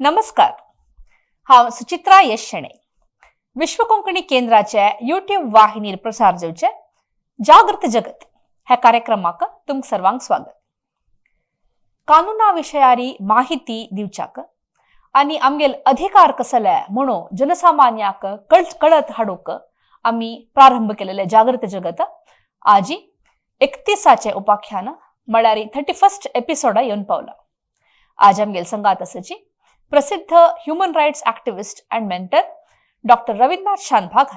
नमस्कार, हांव सुचित्रा यश शेणै. विश्व कोंकणी केंद्राचे युट्यूब वाहिनीर प्रसार जावचे जागृत जगत ह्या कार्यक्रमाक तुमकां सर्वांक स्वागत. कानुना विशयारी माहिती दिवच्याक आनी आमगेल अधिकार कसले म्हणून जनसामान्याक कळत हाडूंक आमी प्रारंभ केलेले जागृत जगत आजी 31चे उपाख्यान म्हळ्यार 31st एपिसोडा येवन पावला. आज आमगेल संगात आसाची प्रसिद्ध human rights activist and mentor doctor Rabindranath Shanbhag.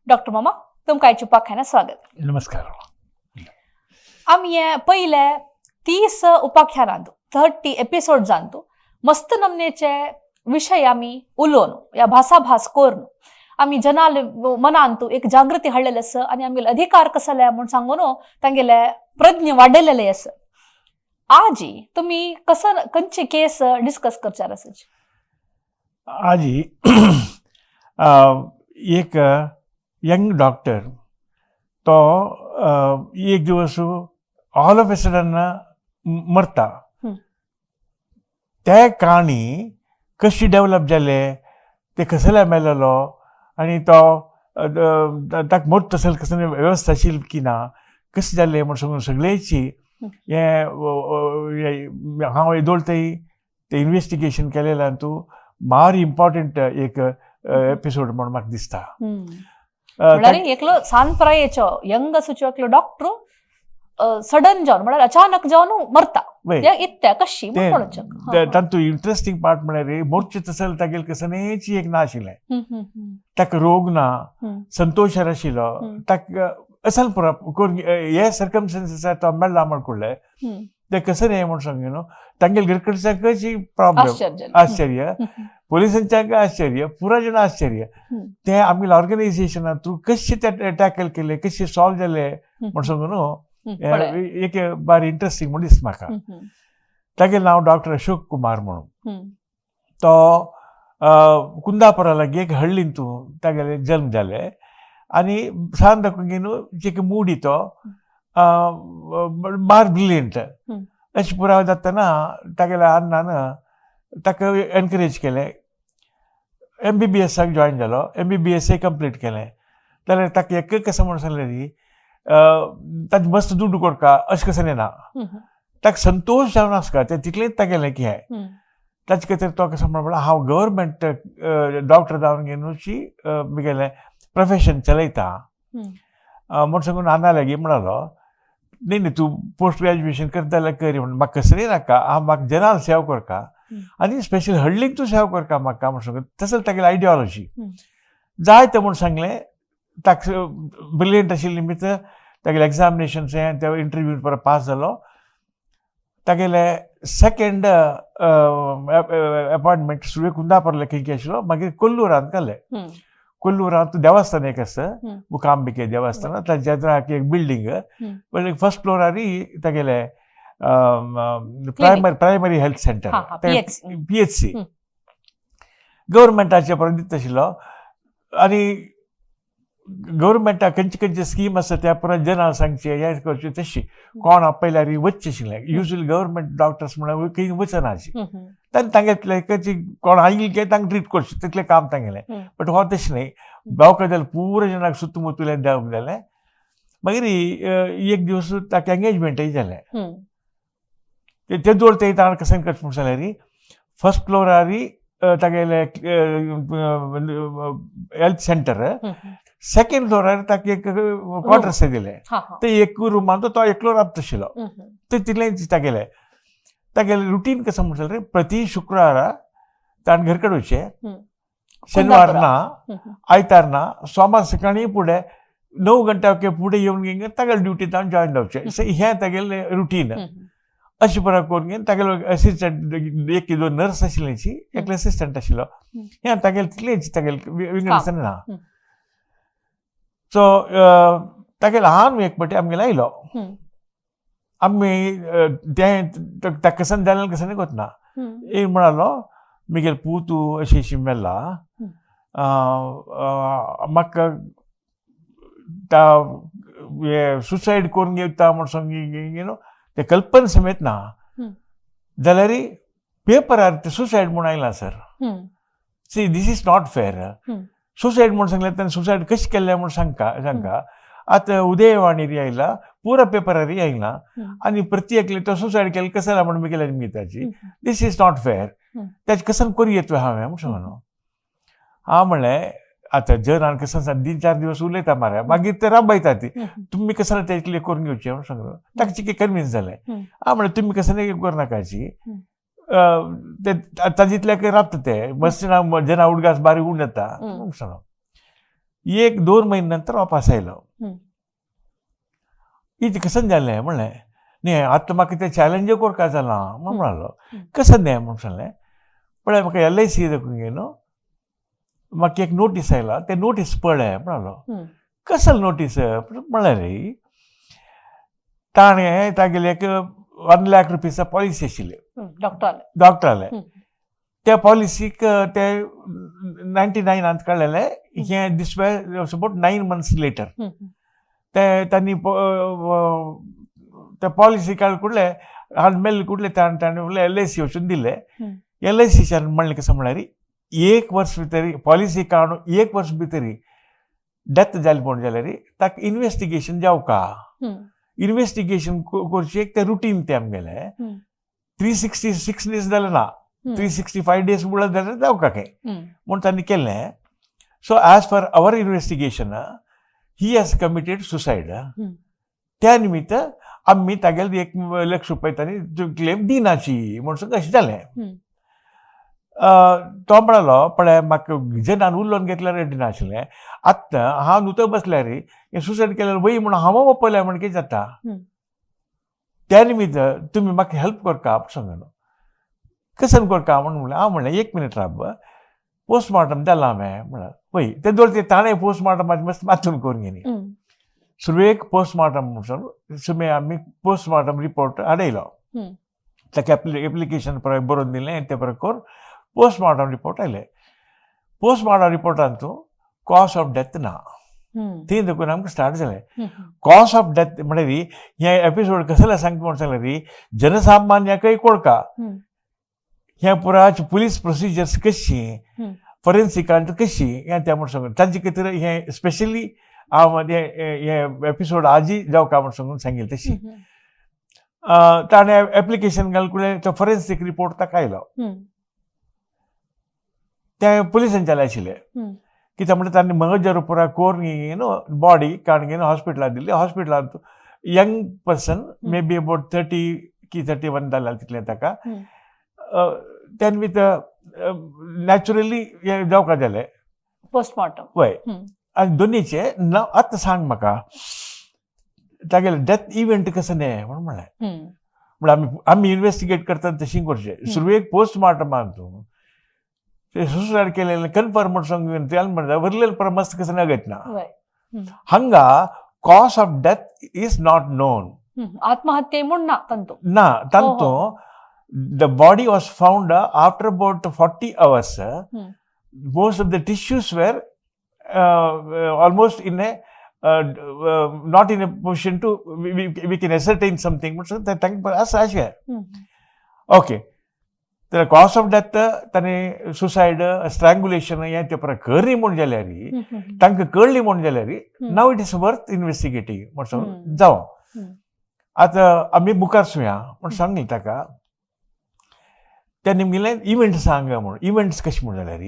Doctor मामा, तुमकां आयच्या उपाख्याना स्वागत. नमस्कार. आमी हे पयले 30 उपाख्यानांत, 30 एपिसोड्सांत मस्त नमनेचे विशय आमी उलोवन या भासाभास करून आमी जनाल मनांत एक जागृती हाडलेले आसा आनी आमगेले अधिकार कसले म्हूण सांगून तांगेले प्रज्ञ वाडयलेले आसा. आजी तुमी कसो खंयचे केस डिस्कस करचार आसाची? आजी एक यंग डॉक्टर, तो एक दिवस ऑल ऑफ ए सडन मरता. ते काणी कशी डेवलप जाले, ते कसले मेलेलो आनी तो ताका मोट तसल कसले वेवस्था आशिल्ली की ना, कशें जालें म्हूण सांगून सगळ्याची हें हांव येदोळ थंय ते इन्वेस्टिगेशन केलेल्यान तूं मार इम्पॉर्टंट एक एपिसोड म्हूण म्हाका दिसता. म्हळ्यार एकलो सान प्रायेचो यंग आसूचो एकलो डॉक्टर सडन जावन, म्हळ्यार अचानक जावन मरता. वय. इत्या कशी ते म्हणून. तातूंत इंटरेस्टिंग पार्ट म्हळ्यार मोर्चे तसल तागेले कसनेची एक ना आशिल्लें. ताका रोग ना, संतोशार आशिल्लो. ताका असल पुरा करून हे सर्कमस्टन्सीस तो मेळ्ळा म्हण कुडले ते कसं न्हय म्हूण सांग न्हू, तांगेले घरकडच्याकच प्रॉब्लेम. आश्चर्य जालें. आश्चर्य, पोलिसांच्याक आश्चर्य, पुरा जण आश्चर्य. ते आमगेले ऑर्गनायझेशना थ्रू कशें ते टॅकल केले, कशें सॉल्व जाले म्हूण सांगू न्हू. पळय. एक बारी इंट्रस्टिंग म्हूण दिसता म्हाका. तागेलें नांव डॉक्टर अशोक कुमार म्हणून. तो कुंदापुरा लागीं एक हळ्ळींतू तागेले जल्म जाले आनी सान दाखोवन न्हू जेके मुडी तो बार ब्रिलियंट. अशें पुराय जातना तागेल्या अण्णान ताका एनकरेज केलें. एमबीबीएसाक जॉयन जालो, एमबीबीएसय कंप्लीट केलें. जाल्यार ताका एक कशें म्हूण सांगलें ती ताका मस्त दुड्डू कोरका अशें कसं ना. ताका संतोश जावन आसता तें तितलेंच तागेलें की हें. ताचे खातीर तो कसो म्हणटा, हांव गव्हर्मेंट डॉक्टर जावन घेवनूची म्हगेलें प्रोफेशन चलयता म्हूण सांगून अण्णा लागीं म्हणालो, न्ही न्ही, तूं पोस्ट ग्रॅज्युएशन करता जाल्यार कर म्हूण, म्हाका कसलें नाका, हांव म्हाका जनाल सेवा करका आनी स्पेशल हळ्ळीक तूं सेवा करका म्हाका म्हूण सांगून तसो तागेली आयडियोलॉजी. जाय तें म्हूण सांगलें. ताका ब्रिलियंट आशिल्ले निमित्त तागेलें एग्जामिनेशन ते इंटरव्यू परत पास जालो. तागेले सेकंड अपॉयंटमेंट सुरवेक कुंदापूरला खंय आशिल्लो, मागीर कोल्लूरांत घालें. कोल्लूरांत देवस्थान एक आसा, मुकांबिके देवस्थान, ताच्या एक बिल्डींग, फर्स्ट फ्लोरार तागेले प्रायमरी हेल्थ सेंटर. हा, हा, PHC. पीएचसी. गव्हर्मेंटाचे परत दिता आशिल्लो आनी गव्हर्मेंटाक खंयचे खंयचे स्कीम आसा त्या परत जनां सांगचे, हें करचें. तशी कोण आपयल्यार वचचें आशिल्लें. युजली गव्हर्मेंट डॉक्टर्स म्हणल्यार खंय वचना हम्म, तांणी तांगेतले खंयची कोण आयली की तांकां ट्रीट करचें, तितलें काम तांगेलें. बट हो तशें न्हय, दवाखान्यात जालें पुरो जणांक सुत्तुमुत्तुलें देंवक जालें. मागीर एक दीस ताका एंगेजमेंटय जालें. ते तेदोळ ते ताणें कशें करचें म्हूण सांगल्यार फर्स्ट फ्लोरार तागेले हेल्थ सेंटर, सेकंड फ्लोरार ताका एक क्वॉर्टर्स दिले. हा हा ते एक रुमान तो एकलो राबता आशिल्लो. ते तितलें तागेलें तागेलें रुटीन कसं म्हण जाल्यार प्रति शुक्रारा ताणें घर कडेन वचचें, शेनवार ना, आयतार ना, सोमार सकाळीं फुडें 9 घंट्या फुडें येवन घेवन तागेले ड्युटी ताणें जॉयन जावचें. हें तागेलें रुटीन. अशें बरें करून घेवन तागेलो असिस्टंट एक दोन नर्स आशिल्ली, एकलो असिस्टंट आशिल्लो. हें तागेलें तितलेंच, तागेलें विंगड ना. सो तागेलो ल्हान एक पटी आमगेलो आयलो. आमी तें ताका कसन जालें कसन कोतना एक म्हणालो, मिगेल पूत अशी अशी मेला, म्हाका सुसायड करून घेता म्हूण सांग न्हू, ते कल्पना समेत ना. जाल्यार पेपरार ते सुसायड म्हूण आयलां sir. See, this is not fair. Suicide म्हूण सांगलें ताणें, सुसायड कशें केल्लें म्हूण सांगका सांगका. आतां उदयवाणीर आयला, पुरा पेपरार आयला आनी प्रति एकले तो सुसायड केलें कसं जाला म्हूण मुगेल्या निमिताची. This is not fair. ताचें कसन करूं येतलें हांवें म्हूण सांगलो. हांव म्हणलें आतां जनान कसं तीन चार दिवस उलयता मरे, मागीर ते राबयता ती. तुमी कसं ते इतलें करून घेवचें म्हूण सांगलो. ताका चिके कन्विन्स जालें. हांव म्हणलें तुमी कसं करनाकाची, ते ताजे राबता ते मस्त जना उडगास बारीक उड जाता म्हूण सांगलो. 1-2 म्हयने नंतर वापस आयलो. इतलें कसं जालें म्हणलें न्ही, आतां म्हाका तें चॅलेंज करपा जालां म्हूण म्हणलो. कसं न्ही म्हूण सांगलें. पळय म्हाका LIC देखून न्हू म्हाका एक नोटीस आयला, तें नोटीस पळय म्हणलो. कसल नोटीस म्हणलें रे, ताणें तागेले एक 1 लाख रुपीसा पॉलिसी आशिल्ली. डॉक्टर. डॉक्टराले. त्या पॉलिसीक ते 99 काडलेले, हें this was about 9 months later. ते तांणी त्या पॉलिसी काड कुडले हाड मेल्ले कुडले ताणें ताणें LIC वचून दिले. LICच्यान म्हणलें कसं म्हळ्यार एक वर्स भितर पॉलिसी काडून 1 वर्स भितर डेथ जाली म्हूण जाल्यार ताका इन्वेस्टिगेशन जावका. इन्वेस्टिगेशन करचें एक तें रुटीन तें आमगेलें. 366 डेज जालें ना, 365 डेज उडत जाल्यार जावका खंय म्हूण तांणी केलें. So as per our investigation he has committed suicide. त्या निमित्त आमी तागेले 1 लाख रुपया तांणी क्लेम दिनाची म्हूण सगळें अशें जालें. तो म्हणलो पळय म्हाका जनान उलोवन घेतल्यार रेडी नाशिल्लें, आतां हांव नुतो बसल्यार हें सुसायड केल्यार वय म्हूण हांव पळयल्यार म्हण कितें जाता. त्या निमित्त तुमी म्हाका हेल्प करका सांगलो. कसं करका म्हूण म्हणलें. हांव म्हणलें 1 मिनीट राब, पोस्टमार्टम जालां हांवें म्हणलें. पळय ते दोन ते ताणें पोस्टमार्टमाचें मस्त मातून करून घेली. सुरवेक पोस्टमार्टम म्हणून सुमे आमी पोस्टमार्टम रिपोर्ट हाडयलो. ताका एप्लिकेशन बरोवन दिलें, ते बरें करून पोस्टमार्टम रिपोर्ट आयले. पोस्टमार्टम रिपोर्टान तूं कॉज ऑफ डेथ ना. थंय देखून आमकां स्टार्ट जालें. कॉज ऑफ डेथ म्हळ्यार हे एपिसोड कसले सांगता म्हण सांगल्यार जनसामान्याकय कोळका ह्या पुराच पुलीस प्रोसिजर्स कशी, फॉरेन्सिकांत कशी हें तें म्हण सांगून तांचे खातीर हें स्पेशली हांव हें एपिसोड आजी जावका म्हण सांगून सांगिल्लें तशी. ताणें एप्लिकेशन घाल तो फॉरेन्सीक रिपोर्ट ताका आयलो. ते पुलिसांच्यान आशिल्ले. कित्याक म्हणटा तांणी मगज पुरा कोरून न्हू बॉडी काडून घेवन हॉस्पिटलांत दिली. हॉस्पिटलांत young person, may be about 30 की 31 जाल्या तितलें ताका. तेन विथ नॅचरली हें जावका जालें. पोस्टमॉर्टम. वय. आनी दोनीचे नांव आतां सांग म्हाका तागेलें डेथ इव्हेंट कसं न्ही म्हूण म्हणलें. म्हळ्यार आमी आमी इन्वेस्टिगेट करता तशी करचें. सुरवेक पोस्टमार्टमान तूं ते सुसायड केलेलें कन्फर्म म्हण सांगून ते म्हणटा वरलेले पर मस्त कसं नगत ना. हांगा cause of death is not known. आत्महत्ये म्हूण ना तांतू. ना तांतू the body was found after about 40 hours. Most of the tissues were almost in a not in a position to we can ascertain something. तांकां आसा अशें. ओके, तर cause of death ताणें suicide स्ट्रँग्युलेशन हें तें परत करली म्हूण जाल्यार, तांकां कळ्ळी म्हूण जाल्यार now it is worth investigating म्हण सांगून जावं. आतां आमी मुखार सुया म्हूण सांगलें ताका. तेन्ना म्हणलें इव्हेंट सांग म्हूण. इव्हेंट्स कशें म्हूण जाल्यार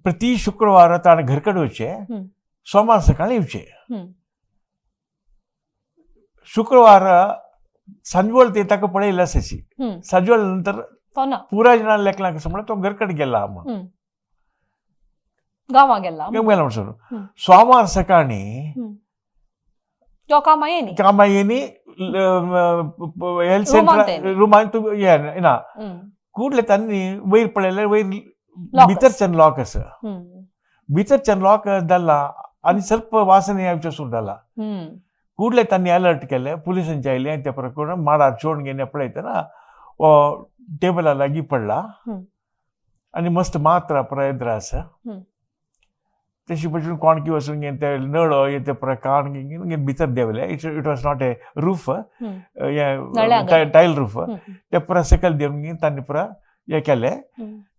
प्रति शुक्रवार ताणें घर कडेन वचचें, सोमार सकाळीं येवचें. शुक्रवार सांजवेळ ते ताका पळयलें आसाची. सांजवेळ नंतर तो ना पुरा जाणां लेखलां कसं म्हणल्यार तो घर कडेन गेला म्हूण. गांवां गेला. गेला म्हण सांगून सोमार सकाळीं तो कामां येनी. कामां येनी हेल्थ सेंटर रुमान तूं ये ना कुडले तांणी वयर पळयल्यार वयर भितरच्यान लॉक आसा. भितरच्यान लॉक जाला आनी ಸ್ವಲ್ಪ वासने येवचें सुरू जाला. ಕೂಡಲೇ तांणी अलर्ट केलें, पुलिसांचे आयले ते प्रकरण माडार चोड घेवन पळयतना हो टेबला लागीं पडला आनी मस्त मात्रा पळय आसा. तशी भशेन कोणकी वचून घेवन ते नळो हे ते पुरा काण घेवन भितर देंवले. It was not a roof, नळ्या. Tile roof. ते पुरा सकयल देवन घेवन तांणी पुरा हे केले.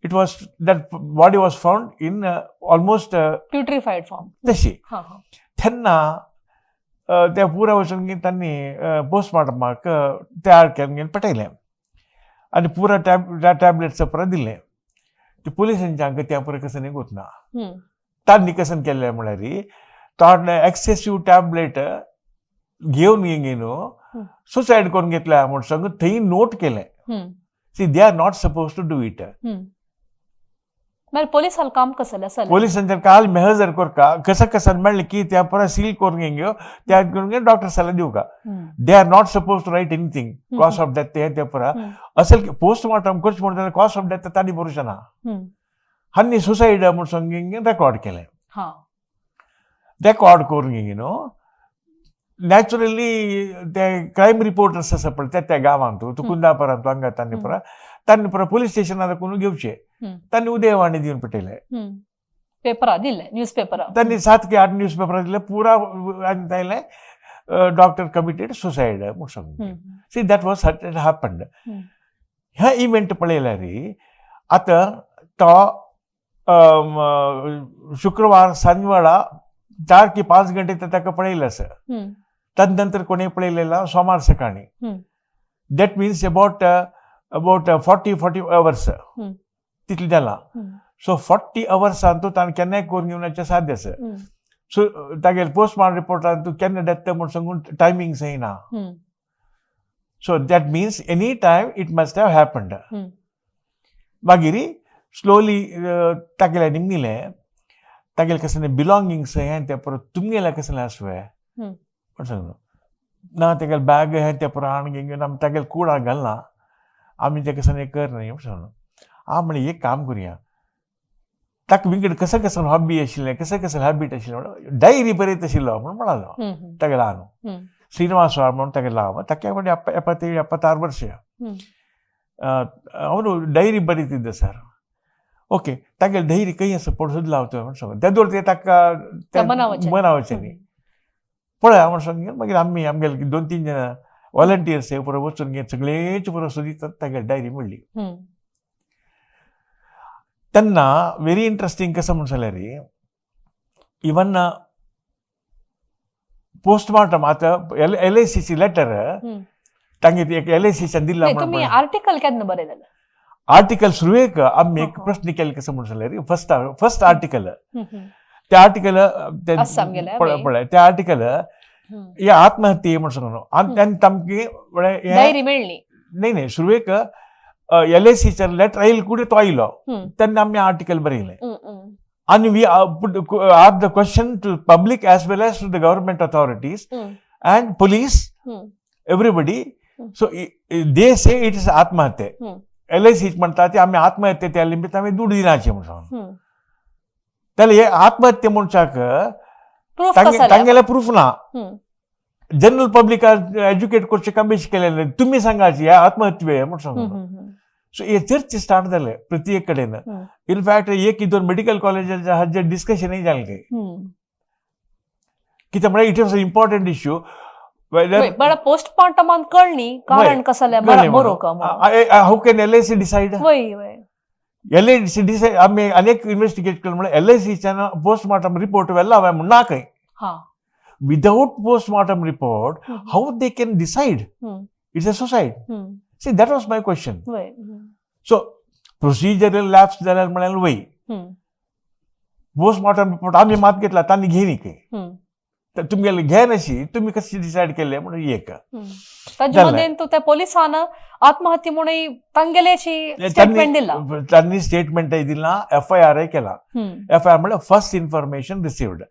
It was that body was found in almost putrefied form. तशी. हा हा तेन्ना ते पुरा वचून घेवन तांणी पोस्टमार्टमाक तयार केवन घेवन पठयलें आनी पुरा टॅबलेट्स पुरा दिले. ते पुलिसांच्या त्या पुरा कसं निघूत ना. तांणी कसन केलें म्हळ्यार ताणें एक्सेसीव टॅबलेट घेवन घेवन सुसायड करून घेतल्या म्हूण सांगून थंय नोट केलें. See, they are not suppose to do it. मागीर पोलिसाल काम कसलें आसलें? पोलिसांच्या काल मेहजर करका कसा कसा मेळ्ळें की त्या पुरा सील करून घेवन त्या करून डॉक्टर सल्ला दिवका. They are not suppose to write anything cause of death ते पुरा. असल पोस्टमार्टम करचें म्हणटा कॉज ऑफ डेथ तांणी बरोवचें ना. हांणी सुसायड म्हूण सांगून रेकॉर्ड केलें. रेकॉर्ड करून घेवन नॅचरली ते क्रायम रिपोर्टर्स आसा पळय त्या त्या गांवांत तूं कुंदापरांत हांगा तांणी पुरा तांणी पुरा पोलीस स्टेशनार करून घेवचे. तांणी उदयवाणी दिवन पटयले. पेपरा दिले, न्यूज पेपरा. तांणी 7 की 8 न्यूज पेपरां दिले पुरा आनी तायले डॉक्टर कमिटेड सुसायड म्हूण सांगून. See, that was happened. ह्या इव्हेंट पळयल्यार आतां तो शुक्रवार सांजवेळा 4 की 5 घंटे ते ताका पळयलें आसा. तदनंतर कोणी पळयलें सोमार सकाळी. That means about 40 hours तितलें जालां. सो 40 अवर्सान तूं ताणें केन्नाय करून घेवपाचें साध्य आसा. सो तागेले पोस्टमार्टम रिपोर्टान तूं केन्ना डेथ म्हूण सांगून टायमींग ना. So that means any time it must have happened. मागीर स्लोली तागेले निमगिलें तागेले कसलें बिलोंगिंग्स हें तें परत तुमगेलें कसलें आसवे म्हण सांगलो ना. तेगेले बॅग हें तें पुरो हाडून घेवन आमी तागेले कुडाक घालना, आमी तें कसलें कर न्ही म्हण सांगलो. हांव म्हणलें एक काम करुया, ताका विंगड कसं कसं हॉबी आशिल्लें, कसं कसं हॅबिट आशिल्लें म्हणून डायरी बरयत आशिल्लो म्हणून म्हणालो. तागेलो ल्हान ಶ್ರೀನಿವಾಸ म्हणून तागेलो नांव. ताका म्हणजे 77 ವರ್ಷ. ಅವನು ಡೈರಿ ಬರೀತಿದ್ದ ಸರ್. ಓಕೆ, तागेले ಡೈರಿ खंय आसा पळोवन सोद लावतो म्हण सांगून तेदोळ ते ताका मनावचें. मनावचें न्ही पळय म्हण सांगून मागीर आमी आमगेले 2-3 जाणां वॉलंटियर्स पुरो वचून घेवन सगळेच पुरो सोदीत तागेली डायरी मेळ्ळी. तेन्ना व्हेरी इंट्रस्टींग कसं म्हण सांगल्यार इवन पोस्टमार्टम आतां एलआयसीची लेटर तांगे एक एलआयसीच्यान दिला. नाही, तुम्ही आर्टिकल केन्ना बरयलेलें? आर्टिकल सुरवेक आमी एक प्रश्न केले कसं म्हण सांगल्यार फर्स्ट फर्स्ट आर्टिकल ते आर्टिकल आसा आमगेलें, पळय पळय ते आर्टिकल हे आत्महत्ये म्हण सांगून आनी तांणी तामकी म्हळ्यार डायरी मेळ्ळी. न्ही न्ही, सुरवेक एलआयसीच्या लेटर आयल कुडे तो आयलो तेन्ना आमी आर्टिकल बरयलें. हम्म, हम्म. आनी we put are the question to public as well as to the government authorities and police, everybody. So they say it is आत्महत्या. एलआयसी म्हणटा ती आमी आत्महत्या त्या निमित्त आमी दुडू दिनाचे म्हण सांगून. जाल्यार हे आत्महत्या म्हणच्याक प्रूफ कसं? तांगेले प्रूफ ना. जनरल पब्लिकाक एज्युकेट करचें काम बेशी केलें तुमी सांगाची हे आत्महत्या म्हूण सांगून. सो हे चर्चे स्टार्ट जाले प्रत्येक कडेन. इनफॅक्ट एक दोन मेडिकल कॉलेजाच्या हाजेर डिस्कशनूय जालें थंय. कित्याक म्हळ्यार it was a important issue. बरं, पोस्टमार्टमान कळ्ळी कारण कसलें बरोवंक म्हणून. How can LIC decide? वय वय एलआयसी डिसायड आमी अनेक इन्व्हेस्टिगेट केलें म्हळ्यार एलआयसीच्यान पोस्टमार्टम रिपोर्ट व्हेला हांवें म्हण ना खंय. Without postmortem report, how they can decide it's a suicide? See, that was my question. वय. सो प्रोसिजरल लॅप्स जाल्यार म्हळ्यार वय पोस्टमार्टम रिपोर्ट आमी मात घेतला तांणी घेनी खंय. तर तुमगेले घेनाशी तुमी कशें डिसायड केलें म्हणून एक ताजे जालें. मदेन तूं त्या पोलिसान आत्महत्या म्हणून तांगेल्याची स्टेटमेंट दिला. तांणी स्टेटमेंटय दिला, एफआयआरय केला. एफआयआर म्हळ्यार फर्स्ट इन्फॉर्मेशन रिसिव्ड.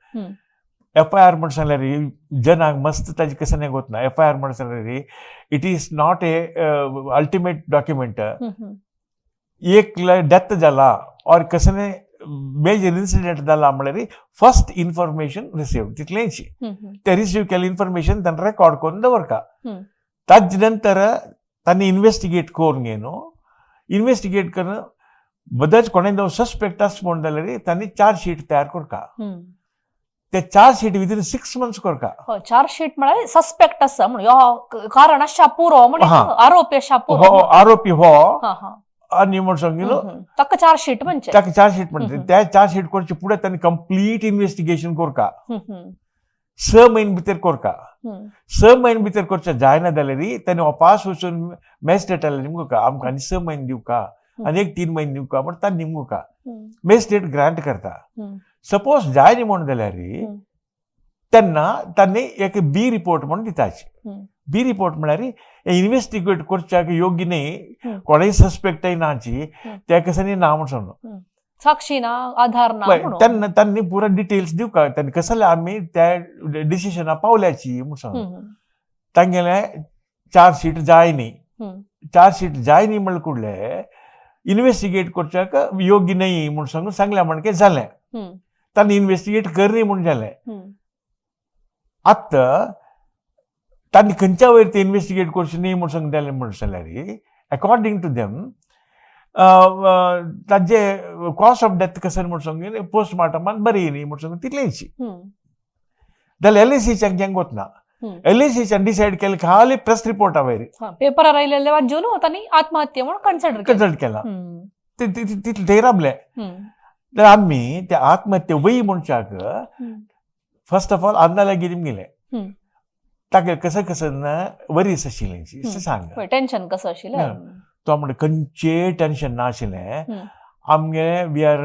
एफआयआर म्हण सांगल्यार जनांक मस्त ताजे कसं नाही होत ना. एफआयआर म्हण सांगल्यार it is not a ultimate document. एक डेथ जाला ऑर कसले मेजर इन्सिडेंट जाला म्हळ्यार फर्स्ट इन्फॉर्मेशन रिसिव्ड तितलेंच. ते रिसीव केल्ले इन्फॉर्मेशन तांणी रेकॉर्ड करून दवरता. ताजे नंतर तांणी इन्व्हेस्टिगेट करून घेवन इन्व्हेस्टिगेट करून बदच कोणें सस्पेक्ट आसा म्हूण जाल्यार तांणी चार्ज शीट तयार करका. ते चार्ज शीट विदीन 6 मंथ्स करका. हो, चार्ज शीट म्हळ्यार सस्पेक्ट आसा म्हणून ह्यो कारण आशा पुरो म्हण, आरोपी आशा पुरो. हो आरोपी हो हा हा आनी म्हूण सांगिलो. ताका चार्ज शीट म्हणजे ताका चार्ज शीट म्हणटा. त्या चार्ज शीट करचे फुडें तांणी कंप्लीट इन्व्हेस्टिगेशन करका, 6 म्हयने भितर करका. 6 म्हयने भितर करचे जायना जाल्यार तांणी वापास वचून मॅजिस्ट्रेटाला निमगुका, आमकां आनी 6 म्हयने दिवका आनी एक 3 म्हयने दिवका म्हण तांणी निमगुका. मॅजिस्ट्रेट ग्रांट करता. सपोज जायना म्हूण जाल्यार तेन्ना तांणी एक बी रिपोर्ट म्हूण दिताची. बी रिपोर्ट म्हळ्यार इन्व्हेस्टिगेट करच्याक योग्य न्ही, कोणूय सस्पेक्टय नाची, त्या कसांनी ना म्हूण सांगलो. साक्षी ना, आधार ना म्हणून. तेन्ना तांणी पुरा डिटेल्स दिवका, तांणी कसले आमी त्या डिसिशना पावल्याची म्हूण सांगलो. तांगेले चार्ज शीट जाय न्ही. चार्ज शीट जाय न्ही म्हणले कुडले इन्व्हेस्टिगेट करच्याक योग्य न्ही म्हूण सांगून सांगल्या म्हणके जालें. तांणी इन्व्हेस्टिगेट करनी म्हूण जालें. आतां तांणी खंयच्या वयर ते इन्व्हेस्टिगेट करचें न्ही म्हूण सांगताले म्हूण जाल्यार अकॉर्डिंग टू देम ताजे कॉज ऑफ डेथ कशें म्हूण सांगून पोस्टमार्टमान बरी न्ही म्हूण सांगून तितलेंच. जाल्यार एलएसीच्यान जें वतना एलएसीच्यान डिसायड केलें खाली प्रेस रिपोर्टा वयर. पेपरार आयिल्ले वाचून तांणी आत्महत्या म्हणून कन्सिडर केलें. कन्सल्ट केला तितलें थंय राबले. जाल्यार आमी त्या आत्महत्या वय म्हणच्याक फर्स्ट ऑफ ऑल अन्ना लागीं गेले. ताका कसं कसं ना वरीस आशिल्लें सांग. टेन्शन कसं आशिल्लें. तो म्हणटा खंयचें टेन्शन नाशिल्लें आमगे we are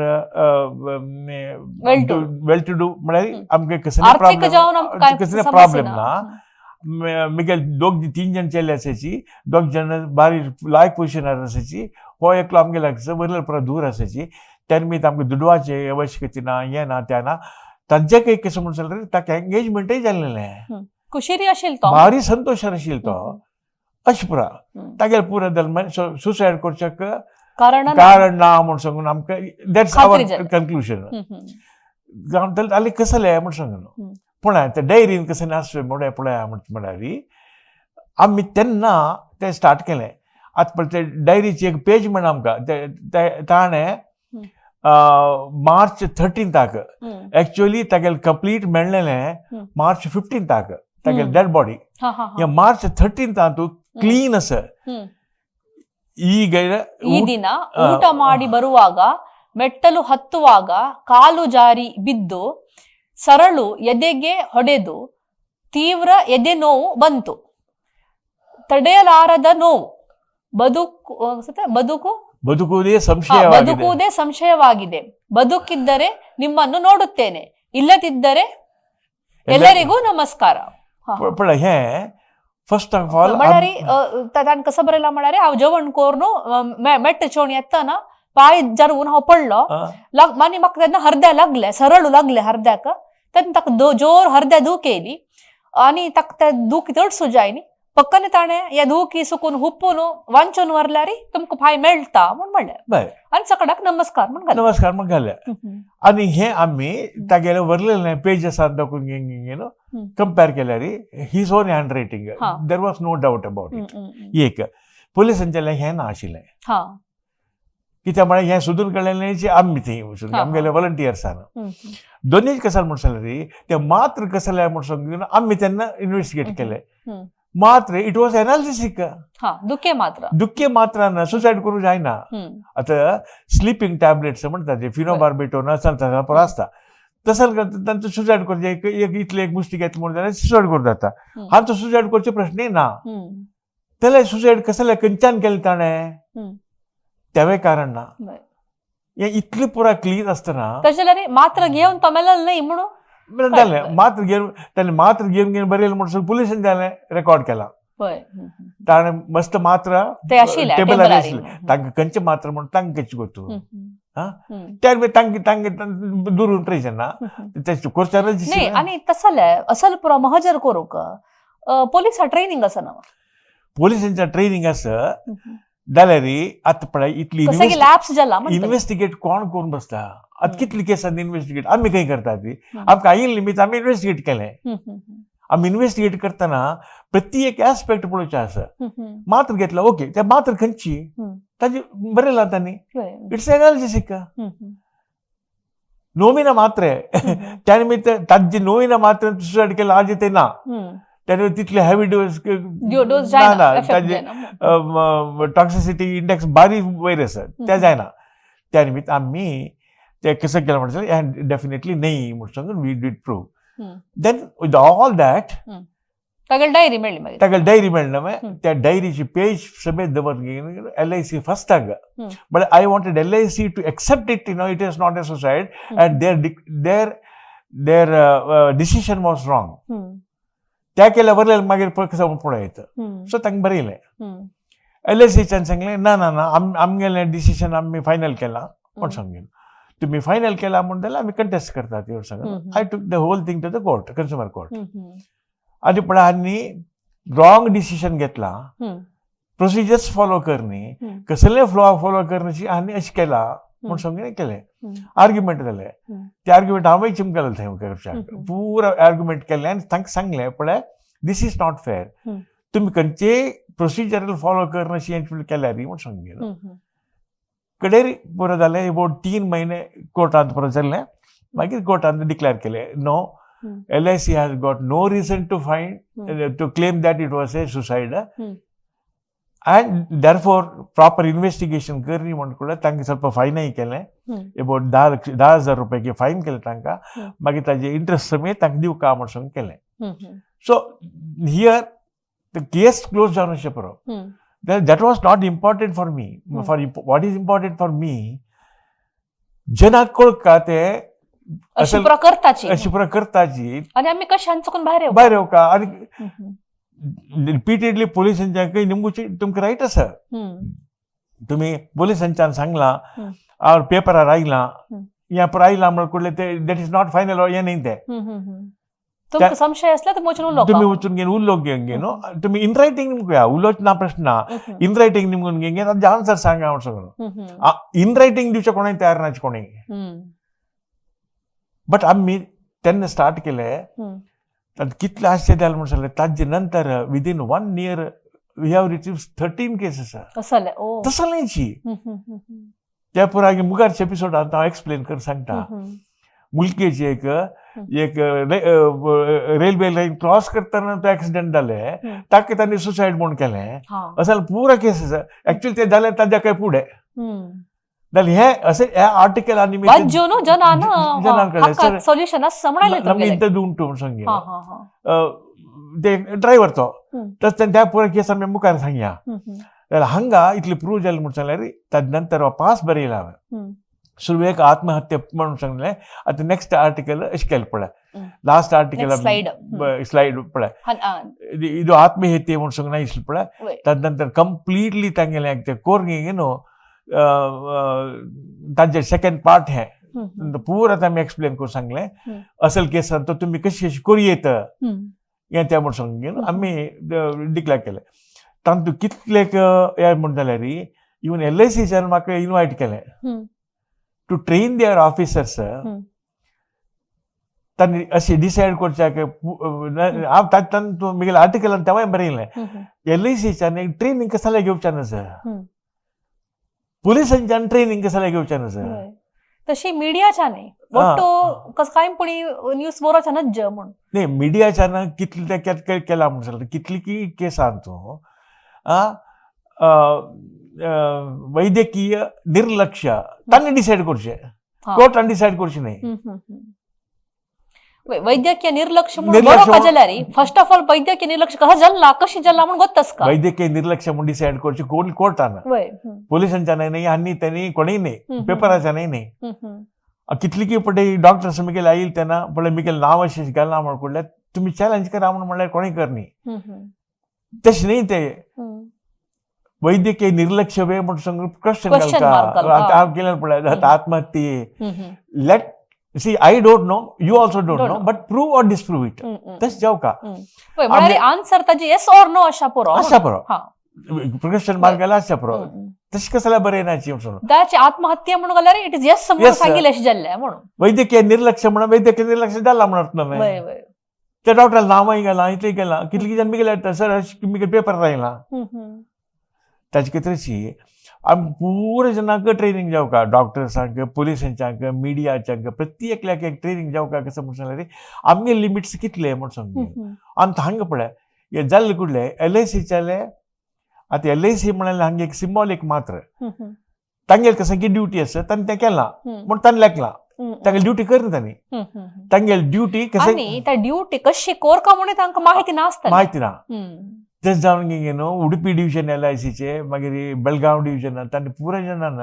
well to well to do म्हळ्यार आमगे कसले आर्थिक जावन आमकां प्रॉब्लेम, कसले समस्या प्रॉब्लेम ना. ना. मिगेल दोग तीन जण चेले असायची, दोग जण बारीक लायक पोजिशनार असायची, हो एकलो आमगे लागचो वयले पुरा दूर असायची. त्या निमित्त आमकां दुडवाचे आवश्यकते ना, हें ना तें ना. तांचे काही कसं म्हण जाल्यार ताका एंगेजमेंटय जाल्लें. कुशिरी आशिल्लो तो. भारी संतोशान आशिल्लो तो अशें पुरा. तागेले पुरा दलमान सुसायड करच्याक कारण ना. कारण ना म्हूण सांगून आमकां that's our खात्री जाली. कन्क्लुजन. आनी कसलें म्हूण सांगून पूण ते डायरीन कसं नासलें म्हणून पळया म्हळ्यार आमी तेन्ना तें स्टार्ट केलें. आतां पळय ते डायरीची एक पेज म्हण आमकां ताणें मार्च 13थाक एक्चुअली तागेलें कंप्लीट मेळ्ळेलें मार्च 15थाक तागेलें डेड बॉडी. हा हा ह्या मार्च 13थांतू क्लीन आसा. ಈಗ ಈ ದಿನ ಊಟ ಮಾಡಿ ಬರುವಾಗ ಮೆಟ್ಟಲು ಹತ್ತುವಾಗ ಕಾಲು ಜಾರಿ ಬಿದ್ದು ಸರಳು ಎದೆಗೆ ಹೊಡೆದು ತೀವ್ರ ಎದೆ ನೋವು ಬಂತು, ತಡೆಯಲಾರದ ನೋವು, ಬದುಕು ಅನ್ಸುತ್ತೆ, ಬದುಕು ಬದುಕುವುದೇ ಸಂಶಯವಾಗಿದೆ. ಬದುಕುವುದೇ ಸಂಶಯವಾಗಿದೆ, ಬದುಕಿದ್ದರೆ ನಿಮ್ಮನ್ನು ನೋಡುತ್ತೇನೆ, ಇಲ್ಲದಿದ್ದರೆ ಎಲ್ಲರಿಗೂ ನಮಸ್ಕಾರ. पळय हें फर्स्ट ऑफ ऑल म्हळ्यार ताणें कसं बरयलां म्हळ्यार हांव जेवण करून मेट्ट चेवन येतना पांय जारून हांव पडलो आनी म्हाका तेन्ना हरद्या लागलें, सरळ लागलें हरद्याक, तेन्ना ताका जोर हरद्या दूख येयली आनी ताका ते दूख चड सुजाय न्ही पक्कने ताणें ह्या दुखी सुकून हुपून वांचून व्हरल्यार तुमकां फाय मेळटा म्हूण म्हणलें. बरें. आनी सकडाक नमस्कार म्हूण घालें. नमस्कार म्हूण घालें. आनी हें आमी तागेलें व्हरलेलें पेज आसा दाखोवन कंपेर केल्यार his own hand writing, there was no doubt about it. एक पुलिसांचें हें ना आशिल्लें. कित्याक म्हळ्यार हें सोदून काडलेलें आमी थंय वचून आमगेले वॉलंटियर्सान. दोनीय कसाल म्हण जाल्यार ते मात्र कसले म्हण सांगून आमी तेन्ना इन्व्हेस्टिगेट केलें. मात्र it was एनालिसिक. दुखे मात्र. दुख्खे मात्रान सुसायड करूंक जायना. आतां स्लिपींग टॅबलेट्स म्हणटा ते फिनोबार्बिटोन चलता पुरो आसता तसं तांचो सुसायड करचें एक एक इतलें एक मुस्ती घेतली म्हणून जाल्यार सुसायड करूं जाता. हांचो सुसायड करचे प्रश्नय ना. जाल्यार सुसायड कसलें खंयच्यान केलें ताणें तेंवूय कारण ना. हें इतलें पुराय क्लीन आसतना तशें जाल्यार मात्र घेवन तो मेलेलो न्ही म्हणून जालें. मात्र घेवन ताणें मात्र घेवन घेवन बरयलें म्हणसर पुलिसान जालें रेकॉर्ड केलां. ताणें मस्त मात्रा ते आशिल्ले टेबलार टेबलार. आशिल्लें. तांकां खंयचें मात्रा म्हूण तांकां कशें गोतू त्या तांकां तांकां दुरून ट्रेशन ना ते करच्यानच. न्ही आनी तसलें असल पुरो महजर करूंक पोलिसा ट्रेनिंग आसा ना? पोलिसांच्या ट्रेनिंग आसा जाल्यार आतां पळय इतली कसं की लॅप्स जाला म्हणटा. इन्व्हेस्टिगेट कोण करून बसता आतां? कितली केसान इन्व्हेस्टिगेट आमी खंय करतात ती? आमकां आयिल्ली निमित्त आमी इन्व्हेस्टिगेट केलें. आमी इन्व्हेस्टिगेट करतना प्रति एक एस्पेक्ट पळोवचें आसा. मात्र घेतला, ओके, ते मात्र खंयची ताजी बरयला तांणी, it's analgesic. नोविना मात्रे त्या निमित्त ताजी नोविना मात्रे सुसायड केला आज ते ना, त्या निमित्त तितले हेवी डोस ना ना, ताजे टॉक्सिसिटी इंडेक्स बारीक वयर आसा ते जायना. त्या निमित्त आमी ते कसं केलं म्हणलं डेफिनेटली नाही म्हणून सांगून we did prove. Then with all that तागेली डायरी मेळ्ळी मागीर. ताका डायरी मेळना मागीर त्या डायरीची पेज समेत दवर LIC first आग. But I wanted LIC to accept it, you know, it is not a suicide and their decision was wrong. त्या केल्या बरयलें मागीर कसं पळय येता. सो तांकां बरयलें. LICच्यान सांगलें ना ना ना, आमगेलें डिसिशन आमी फायनल केलां म्हूण सांगलें. तुमी फायनल केला म्हूण जाल्यार आमी कंटेस्ट करतात म्हूण सांगलें. I took the whole thing to the court, consumer court. आनी पळय आनी रॉंग डिसिशन घेतला, प्रोसिजर्स फॉलो करनी, कसले फ्लॉ फॉलो करण्याची आनी अशें केला म्हूण सांगून केलें. आर्ग्युमेंट जालें. ते आर्ग्युमेंट हांवें चिमकेलें थंय करच्याक पुरा आर्ग्युमेंट केलें आनी तांकां सांगलें पळय this is not fair, तुमी खंयचे प्रोसिजरल फॉलो करनाशी हें केल्यार म्हूण सांगलें. कडेर पुरो जालें, अबाउट 3 महिने कोर्टांत पुरो जालें. मागीर कोर्टान डिक्लेअर केलें no, LIC has got no reason to find to claim that it was a suicide and therefore proper investigation करनी म्हण कूड तांकां ಸ್ವಲ್ಪ फायनय केलें. अबाउट 10 लक्ष 10,000 रुपयाचे फायन केलें तांकां. मागीर ताजे इंट्रस्ट समेत तांकां दिवका म्हण सांगून केलें. So here the case close जावन अशें पुरो. That was not important for me. For what is important for me, जनाक कळका ते अशी पुरा करताची अशी पुरा करताची आनी आमी कशान चुकून भायर येवका. भायर येवका. आनी रिपीटेडली पोलिसांच्या निमगुची तुमकां रायट आसा, तुमी पोलिसांच्यान सांगलां और पेपरार आयलां, ह्या पुरा आयलां म्हण कुडले ते that is not final हें न्ही तें. तुमकां संशय आसल्यार तुमी वचून उलोवप. तुमी वचून घेवन उलोवंक घेवन घेवन तुमी इन रायटींग निमगुया, उलोवच ना प्रश्न ना, इन रायटींग निमगून घेवन घेवन ताजें आन्सर सांगा म्हण सगळो. इन रायटींग दिवचें कोणूय तयार नाच कोणूय. बट आमी तेन्ना स्टार्ट केलें कितले आश्चर्य जालें म्हण सांगलें. ताजे नंतर within 1 year we have receive 13 cases. तसलेंची त्या पुरा मुखारच्या एपिसोडांत हांव एक्सप्लेन करून सांगता. मुलकेची एक एक रेल्वे लायन क्रॉस करतना तो एक्सिडेंट जाले, ताका तांणी सुसायड म्हूण केलें. असल पुरा केस आसा. एक्चुअली ते जालें ताज्या काय फुडें जालें हें अशें ह्या आर्टिकल आनी सोल्युशन उंटू म्हूण सांगया ते ड्रायव्हर तो तशें त्या पुरा केस आमी मुखार सांगया. जाल्यार हांगा इतली प्रूव जालें म्हूण सांगल्यार ताजे नंतर पास बरयला हांवें. सुरवेक आत्महत्या म्हणून सांगलें, आतां नेक्स्ट आर्टिकल अशें केलें पळय, लास्ट आर्टिकल स्लायड पळय, ಇದು ಆತ್ಮಹತ್ಯೆ म्हूण सांगना इसलें पळय. ताजे नंतर कंप्लिटली तांगेलें तें कोर्न न्हू ताजें सेकंड पार्ट हें पुरा आमी एक्सप्लेन करून सांगलें. असल केसान तो तुमी कशी कशी करूं येता हें तें म्हूण सांगून आमी डिक्लेर केलें. तातूंत कितले हें म्हूण जाल्यार इवन LICच्यान म्हाका इनवायट केलें टू ट्रेन there officers. तांणी अशें डिसायड करच्याक हांव तातूंत म्हगेलें आर्टिकलान तेंवूय बरयलें, LICच्यान एक ट्रेनींग कसलें जाल्यार घेवचें ना सर, पुलिसांच्यान ट्रेनींग कसलें जाल्यार घेवचें ना सर. तशी मिडियाच्यान ಒಟ್ಟು कांय न्यूज बरोवच्यानच म्हूण न्ही मिडियाच्यान कितले ते केला म्हूण सांगता, कितली की केसान तूं वैद्यकीय निर्लक्ष तांणी डिसायड करचें, कोर्टान डिसायड करचें न्ही. वैद्यकीय निर्लक्ष म्हणून बरोवपा जाल्यार फर्स्ट ऑफ ऑल वैद्यकीय निर्लक्ष कसं जाल्ला कशी जाल्ला म्हणून गोत्तस का. वैद्यकीय निर्लक्ष म्हणून डिसायड करचें कोण कोर्टान, पोलिसांच्यान न्ही आनी त्यांनी कोणीय न्ही, पेपराच्यानय न्ही. कितली की पळय डॉक्टर्स मिगेल आयल तेन्ना पळय मिगेल नांव अशें घालना म्हण पडल्यार तुमी चॅलेंज करा म्हूण म्हणल्यार कोणूय करनी. तशें न्ही ते वैद्यकीय निर्लक्ष वे म्हूण सांगून क्वेश्चन घालता. हांव केलें पळय आत्महत्ये, let see I don't know, you also don't know, but prove or disprove it. तशें जावं का आन्सर ताजी येस ऑर नो अशा पुरो, अशा पुरो क्वेश्चन मार्क घाला अशा पुरो. तशें कसं जाल्यार बरें नाची म्हणून ताची आत्महत्या म्हणून घाल्यार it is yes म्हणून सांगिल्लें अशें जाल्लें म्हणून. वैद्यकीय निर्लक्ष म्हणून वैद्यकीय निर्लक्ष जाला म्हणत ना. त्या डॉक्टराला नांवांय गेलां, इतलें गेलां, कितले जाण मिगेले हाडटा सर, अशें मिगेले पेपर आयला. हम्म, हम्म. ताचे खातीर आमी पुरो जणांक ट्रेनींग जावका, डॉक्टर्सांक, पुलिसांच्यांक, मिडियाच्यांक, प्रत्येकल्याक एक ट्रेनींग जावका. कसं म्हण सांगलें, आमगे लिमिट्स कितले म्हण सांग. हम्म. आनी हांगा पळय, हे जाल्ले कुडले एलआयसीच्याले. आतां एलआयसी म्हळ्यार हांगा एक सिंबॉलीक मात्र. हम्म, हम्म. तांगेले कसं की ड्युटी आसा, तांणी तें केलां म्हूण तांणी लेखलां. तांगेली ड्युटी करना तांणी. हम्म, हम्म. तांगेली ड्युटी कशें आणि त्या ड्युटी कशी कोरका म्हणून तांकां माहिती नासता. म्हायती ना. तशें जावन गे न्हू, उडुपी डिविजन एलआयसीचे, मागीर बेळगांव डिविजन, तांणी पुरा जाणान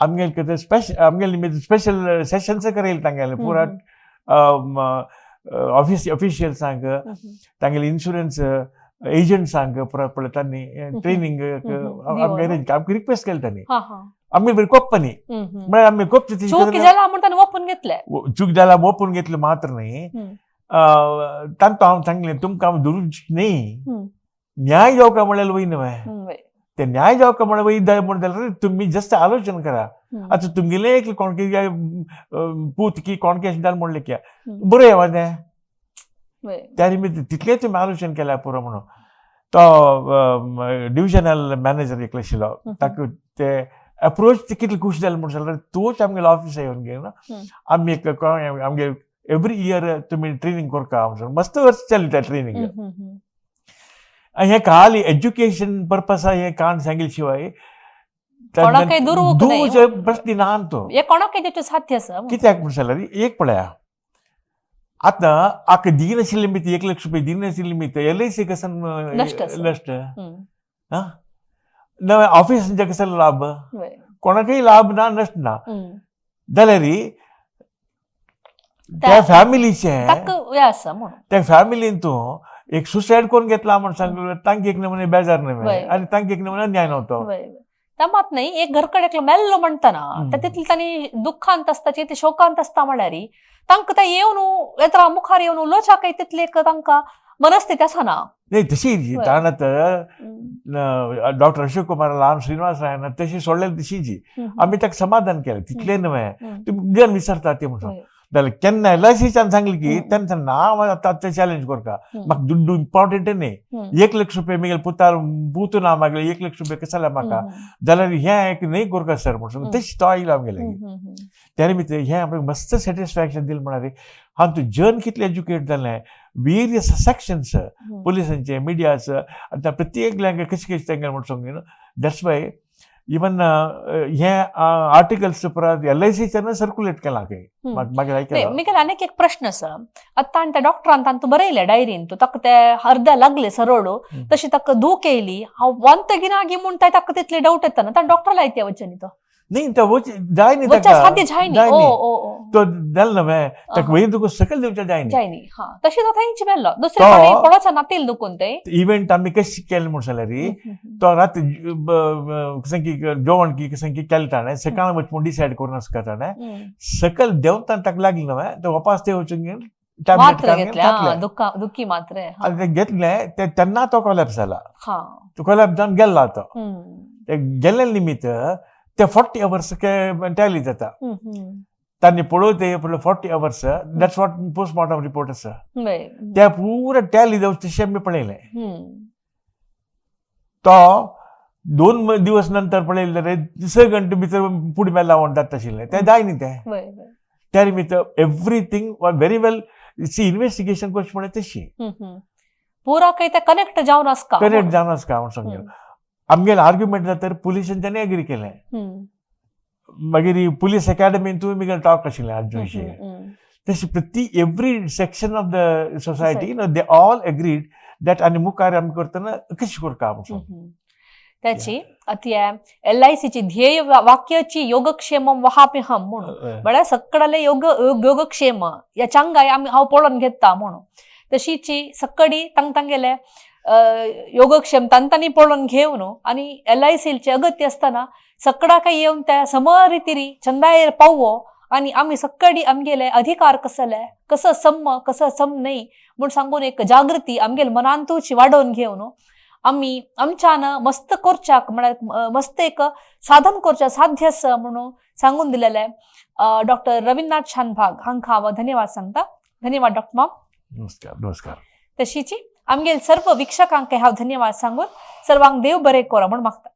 आमगेले कितें स्पेशल, आमगेले स्पेशल सेशन्स करयले तांगेले पुरा ऑफिस ऑफिशियल्सांक, तांगेले इन्शुरन्स एजंट्सांक पुरा पळय तांणी ट्रेनींग आमकां अरेंज, आमकां रिक्वेस्ट केली तांणी. हा हा आमगे बरी कोप्पा न्ही. हम्म, हम्म. म्हळ्यार आमी कोपचे. चूक जाला म्हूण तांणी ओपून घेतले. चूक जाला ओपून घेतले मात्र न्ही. तांकां हांव सांगलें, तुमकां हांव दुरुज न्ही, न्याय जावका म्हळ्यार वय न्हय. वय. ते न्याय जावका म्हळ्यार वय जाय म्हण जाल्यार तुमी जस्ट आलोचन करा. आतां तुमगेलें एक कोण कितें पूत की कोण कितें जालें म्हणलें की बरें येवा तें. वय. त्या निमित्त तितलें तुमी आलोचन केल्यार पुरो म्हणून. तो डिविजनल मॅनेजर एकलो आशिल्लो, ताका ते अप्रोच कितले खूश जाले म्हण जाल्यार तोच आमगेलो ऑफिसा येवन गेलो. आमी एक आमगे एवरी इयर तुमी ट्रेनींग करता म्हणून मस्त वर्स चल्ली त्या ट्रेनींग. हम्म, हम्म, हम्म. आनी हें खाली एज्युकेशन पर्पसा हें काण सांगिल्ले शिवाय कोणाकय दुर्वूक न्हय. दुरुचे प्रश्न ना तो. हे कोणाकय तेचे साध्य आसा. कित्याक म्हण जाल्यार एक पळया, आतां आका दिनाशिल्ले निमित्त, 1 लक्ष रुपये दिनाशिल्ले निमित्त एलआयसी कसन नश्ट आसा. नश्ट. नवे ऑफिसांचे कसो लाभ? वय. कोणाकय लाभ ना, नश्ट ना. जाल्यार त्या फॅमिलीचे ताका हें आसा म्हणून. त्या फॅमिलीन तूं एक सुसायड करून घेतला म्हण सांगलो, तांकां एक नमुने बेजार न्हय आनी तांकां एक नमुने अन्याय नव्हतो. वय. त्या मात न्ही, एक घरकडे एकलो मेल्लो म्हणटना त्या तितले तांणी दुख्खांत आसता, ते शोकांत आसता, म्हळ्यार तांकां ते येवन येत्रा मुखार येवन उलोवच्याकय तितली एक तांकां मनस्थिती आसना. नाही तशी ताण आतां डॉक्टर अशोक कुमार ल्हान श्रीनिवास रायना तशी सोडलेली तशीची. आमी ताका समाधान केलें, तितलें न्हय, तुमी जन विसरता ते म्हणून. जाल्यार केन्ना एलआयसीच्यान सांगलें की तेन्ना सांगलें, हांव आतां तें चॅलेंज करता, म्हाका दुड्डू इम्पॉर्टंट न्ही. 1 लक्ष रुपये मिगेले पुतार पूत ना, मागले 1 लक्ष रुपये कशें जाल्यार म्हाका जाल्यार हें एक न्ही करता सर म्हणून. तशें तो आयलो आमगेले. त्या निमित्त हें आमकां मस्त सॅटिस्फॅक्शन दिलें म्हळ्यार हांव तूं जन कितलें एज्युकेट जालें, वेरियस सेक्शन्स, पुलिसांचे, मिडियाचं, आतां प्रत्येकल्यांक कशें कशें तेंगे म्हण सांग. That's why even हे आर्टिकल्स परत एलआयसीच्यान सर्क्युलेट केलां खंय. मागीर आयकलां. मिगेल आनीक एक प्रश्न आसा. आतां आनी त्या डॉक्टरान तांतू बरयलें डायरीन, तूं ताका ते अर्द्या लागले सरळ, तशी ताका दूख येयली, हांव वंतगिना गी म्हणटाय, ताका तितले डावट येता ना, ताणें डॉक्टराला येते वचनी तो. न्ही, तो वच जाय न्ही वच्चा ताका. साध्य जाय न्ही. जाय ओ न्ही. ओ ओ तो जालें न्हय ताका वयर तुका सकयल दिवचें जाय न्ही. जाय न्ही. हा, तशें तो थंयच मेल्लो, दुसरे कोणें पळोवचा नातील दुखून ते. इव्हेंट आमी कशें केलें म्हण जाल्यार तो रात कशें की जेवण की कशें की केलें ताणें, सकाळ वच म्हूण डिसायड करून आसता ताणें. सकयल देंवतना ताका लागलें न्हय, तो वापास ते वचून टॅबलेट मात्रे घेतले, हा. घातले. दुःखा दुखी मात्रे, हा. आनी ते घेतले ते तेन्ना तो कोलॅप्स जाला. तो कोलॅप्स जावन गेल्लो तो. ते गेल्ले निमित्त ते 40 अवर्स टॅली जाता. हम्म, हम्म. तांणी पळोवते पळय 40 hours, that's what postmortem report आसा. ते पुरा टॅली जावचे तशें आमी पळयलें. तो 2 दिवस नंतर पळयलें जाल्यार 6 घंटे भितर पुडी मेल्ला म्हण जाता आशिल्लें, तें जाय न्ही तें. वय वय. त्या निमित्त everything very well see investigation करचें म्हळ्यार तशी. हम्म, हम्म. पुरा काही ते कनेक्ट जावन आसका. करेक्ट जावन आसका म्हण सांगलें. आमगेलें आर्ग्युमेंट जाता तर पुलिसान ताणें एग्री केलें. मागीर पुलीस अकॅडमीन मिगेल टॉक आशिल्लें आज विशय. हम्म, हम्म. तशी प्रति every section of the society, they all agreed that आनी मुखार आमी करतना कशें करता म्हण. हम्म. त्याची अति एलआयसीची ध्येय वाक्याची योगक्षेम वहाप्यहम म्हणून, म्हळ्यार सक्कडले योग योगक्षेम या चांगाय आमी हांव पळोवन घेता म्हणून. तशीची सक्कडी तांग तांगेले योगक्षेम तांतांनी पळोवन घेवन आनी एलआयसीचे अगत्य आसतना सकडा काय येवन त्या समरितीरी चंदायेर पावो आनी आमी सक्कडी आमगेले अधिकार कसले, कसं सम कसं सम न्ही म्हूण सांगून एक जागृती आमगेले मनांतूच वाडोवन घेवन आमी आमच्यान मस्त करच्याक, म्हळ्यार मस्त एक साधन करच्या साध्य आसा म्हणून सांगून दिलेले डॉक्टर रविंद्रनाथ शानभाग हांकां हांव धन्यवाद सांगता. धन्यवाद डॉक्टर माम. नमस्कार नमस्कार. तशीची आमगेल सर्व वीक्षकांक हांव धन्यवाद सांगून सर्वांक देव बरें करो म्हूण मागता.